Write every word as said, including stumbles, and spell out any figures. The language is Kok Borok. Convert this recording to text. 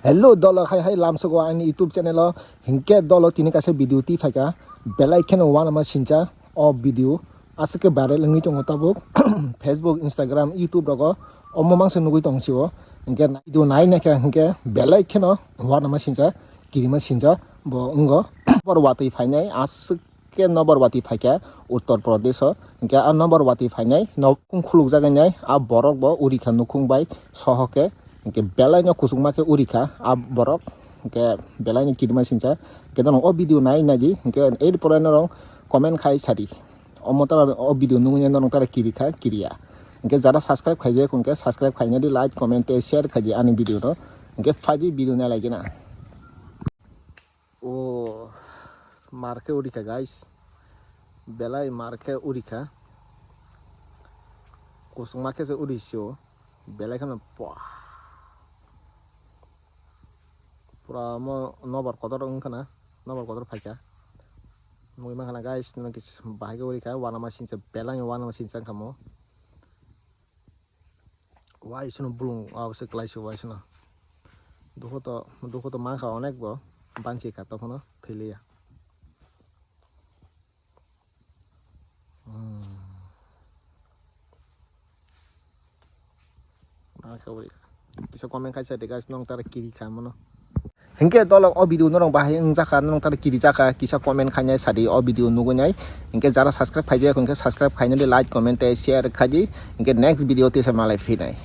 Hello dolo, hai hai lamsogo ani YouTube channel o. Hinkhe dolo tini kaisa video twi phaikha, belai kheno uanama sincha o video. Aswk khe viral wngwi tongo tabuk Facebook, Instagram, YouTube rogo. Omo mangsa nugwi tong sio. Hinkhe video nai naikha hinkhe belai kheno uanama sincha, kirima sincha bo wngo. Nobor watwi phainai, aswk khe nobor watwi phaikha Uttar Pradesh o. Hinkhe a nobor watwi phainai nukhung khulukjak nai a borok bo urikha nukhung bai soho khe. Hinkhe belai no kuchukma khe urikha a borok. Hinkhe belai no kirima sincha. Hinkhe norok o video nai naidi. Hinkhe er pore norok comment khai sadi. Omo tara o video nugwi norok tara kirikha kiriya. Hinkhe jara subscribe khaijak hinkhe subscribe khainadi, like, comment tei share khaidi ani video no. Hinkhe phaidi video nai lagina. O mar khe urikha guys, belai mar khe urikha, kusungma khe se uri sio, belai kheno pua, pura mo nobor kotor wngkha na, nobor kotor phaikha, nugwi mankha na guys, nini kisa bahai khe urikha, uanama sincha belai uanama sincha wngkha mo. Waisano bulung, ah, se klaisio waisano. Dukhu to, dukhu to mankha onek bo, bansi kha tokhono thwilia. Hmm. Mankha wi. Kisa comment khai sadi guys, nong tara kiri kha mano. Hinkhe dolok o video norok bahai wngjakha, norok tara kirijakha, kisa comment khainai sadi o video nugwi nai. Hinkhe jara subscribe khaijak hinkhe subscribe khainai, like, comment tei share khaidi. Hinkhe next video tisa malai phinai.